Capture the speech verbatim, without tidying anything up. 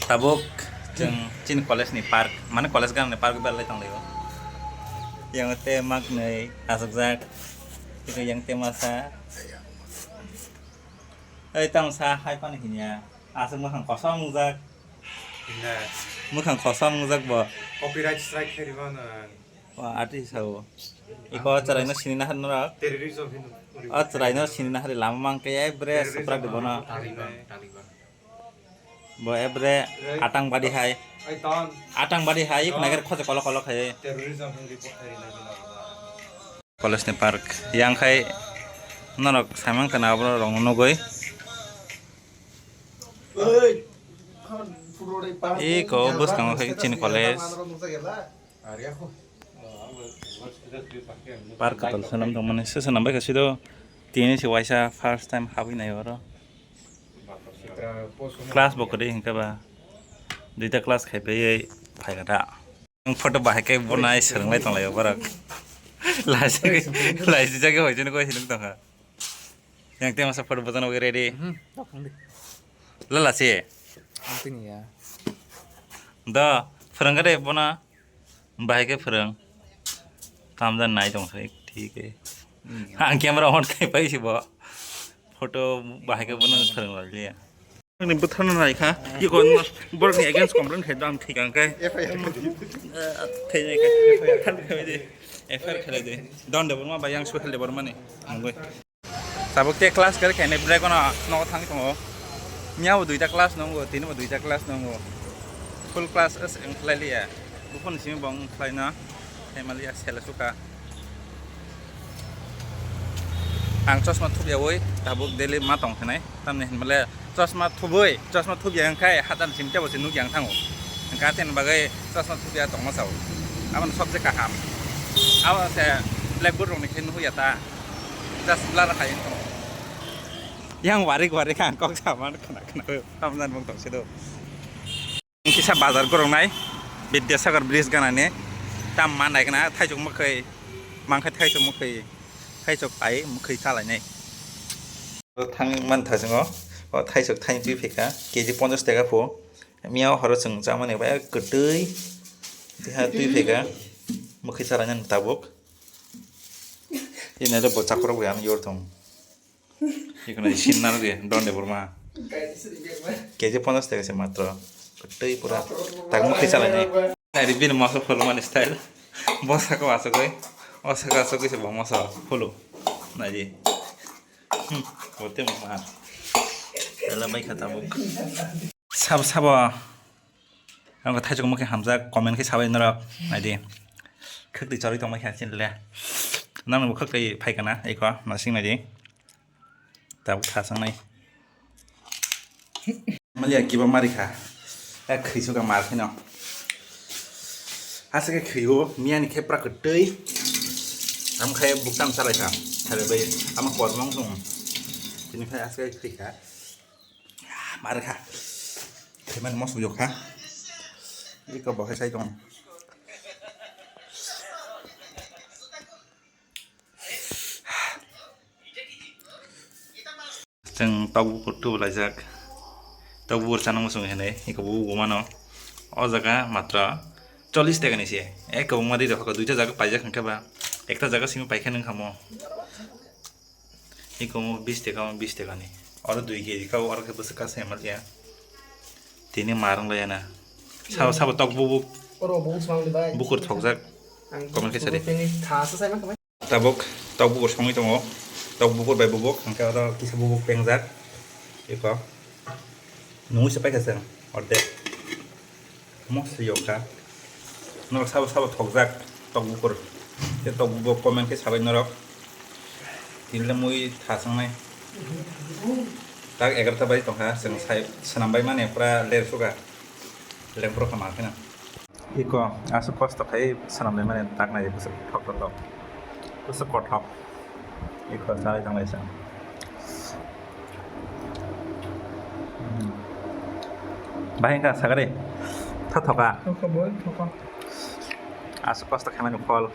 Tabuk chwng chini college ni park, mane college ganani park o belai tonglaio. Yang te maknwi asukjak, tei yang te masa. Ei tamo sa hai phano hinya, aswk mwkhang kosom wngjak. Hinya. Mwkhang kosom wngjak bo. Copyright strike khairima no. Wa, ati sao. Iko chwraino sinina har norok. Terrorism hin. O chwraino sinina hari lama mangkhe ebre suprak de bono. Taliban, Taliban. Bo ebre atang badi hai. Atang badi hai, nagar khoje kolo kolo khai. Terrorism hin report khairina. College ni park. Yang khai norok samang kana abro rong nugui. Iko bwskango khai chini college. Park kwtal swnam tongmani se swnam bai kha sido tini se waisa first time habwi nai oro. Class bo kwrwi hinkhe ba duita class khai paiwi phaikha da. Ang photo bahai khe bo nai swrwnglai tonglaio borok. Laisijagwi, laisijagwi hoichini koi hinwi tongkha. Yang te masa photo bojana bagwi ready. Mhm, tokong di. Lala se. Ang tini ya. Do, phwrwngkha de bono. Bahai khe phwrwng. Tamjani nai tong thik thik khe. Hmm. Ang camera on khai pai si bo. Photo bahai khe bono phwrwng lalia. Ni bwtharno nai kha. Iko borokni against complain khai do ang thik ang khe. F I R khai di. Thai nai khe. F I R khai di. F I R khai di. Don Debbarma ba yang Suhel Debbarma ni. Nungui. Tabuk te class gari khainai bwrwi kono nogo thangwi tongo. Mia bo duita class nongo, tini bo duita class nongo. Full class as wng khlai liya. Buphang ni simi bo wng khlai na. Thai maliya sela suka. Ang chosma thupyawi tabuk daily ma tong khanai. Tamni hinmale chosma thubui, chosma thubya wngkhai hatan simi tebo se nukya wng thango. Hwnkha ateni bagwi chosma thubya tongma sao. Aboni sobse kaham. Abo se blackboard rokni khe nuhya ta. Just blur khai wng tong. Yang warik warik ang kok saman khna khna tamjan mung tong sido. Kisa bazar goroknai Bidyasagar bridge ganani tam ma naikna thaisok mwkhwi mangkha thaisok mwkhwi thaisok pai mwkhwi chalainai. Thang man thaisongo o thaisok thaini twi phaikha K G ponchas taka pho. Mia o horo chwng chamani bai kwtwi twiha twi phaikha mwkhwi chalainani tabuk. Ini ada bocah korok yang yor tong. Ikona isin nang de Don Debbarma. K G ponchas taka se matro. Kwtwi pura tak mwkhwi chalainai. Ari bini moso phulumani style. Bosako asogoi. Osako asogoi se bo moso phulu. Naidi. Hmm, bote ma. Ela bai kha tabuk. Sab sabo. Ang thaisok mokhe hamjak comment khe sabai norok naidi. Khwtwi chorwi tongmai kha chinle. Nang bo khwtwi phaikana eko masing naidi. Tabuk thasangnai. Maliya kiba mari kha. Ya khwiso ka mar kheno. Asa khe khwiyo miyani khe pra kwtwi. Am khai buktam salai kha. Thare bai ama kormong sung. Tini khai asa khe khwi kha. Mar kha. Khaiman mos bujok kha. Iko bo khai sai tong. Chwng tok bukur tubu laijak. Tok bukur chana muchung hinwi iko bubu gumano. O jaga matra chollish taka ni se. Ek kwbangma ri rok duita jaga paijak hwnkhe ba ekta jaga simi paikhe nung khamo. Iko mo bis taka mo bis taka ni. Oro dui K G kha oro khe bwswk kha se maliya. Tini mar wng laiya na. Sabo sabo tok bubuk. Oro bung swang di bai. Bukur thokjak. Ang comment khe sadi. Tha sa sai ma khamai. Tabuk tok bukur songwi tongo. Tok bukur bai bubuk hwnkhe oro kisa bubuk pengjak. Iko. Nungwi se paikha chwng. Ordek. Mosri yokha. Norok sabo sabo thokjak tok bukur. Tei tok bukur comment khe sabai norok. Tinle mui tha sangnai. Tak egarota bai tongkha, chwng sai swnam bai mani pura ler suka. Lengpro kha ma kheno. Iko aswk kosto khai swnam bai mani tak nai bwswk thok thok. Bwswk kothok. Iko chai tanglai chwng. Bahai wngkha sakari. Thothoka. Thothoka boy, thothoka. Aswk kosto khaimani phol.